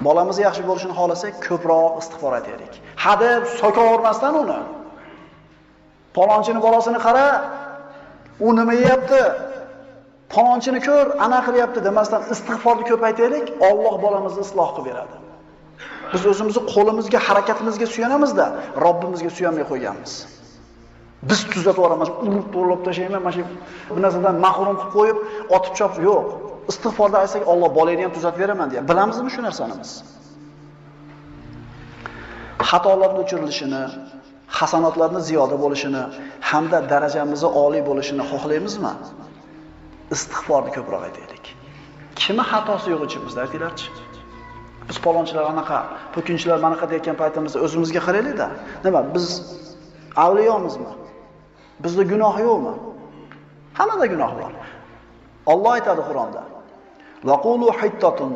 Bolamiz yaxshi bo'lishini xohlasak, ko'proq istig'for aytaylik. Hadeb sokavermasdan uni. Palonchini bolasini qara, u nima yeyapti? Palonchini ko'r, ana qilyapti demasdan istig'forni ko'paytiraylik, Alloh bolamizni isloh qilib beradi. Biz o'zimizni qo'limizga, harakatimizga suyanamizda, Robbimizga suyanmay qo'yganmiz. Biz tuzatib yuboramiz, urib to'lab tashlayman, mana shu bir narsadan mahrum qilib qo'yib, otib chop yo'q. Istig'forda aytsak, Alloh bolangni ham tuzatib beraman deya. Bilamizmi shu narsani biz? Xatolarni o'chirilishini, hasanotlarni ziyoda bo'lishini hamda darajamizni oliy bo'lishini xohlaymizmi? Istig'forni ko'proq aytaylik. Kimi xatosi yo'q ichimizda aytinglarchi? Biz palonchilar anaqa, po'kinchilar manaqa deyotgan paytimizda o'zimizga qaraylik-da. Nima, biz avliyomizmi? Bizda gunoh yo'qmi? Hammada gunoh bor. Alloh aytadi Qur'onda. Vaqulu hittatun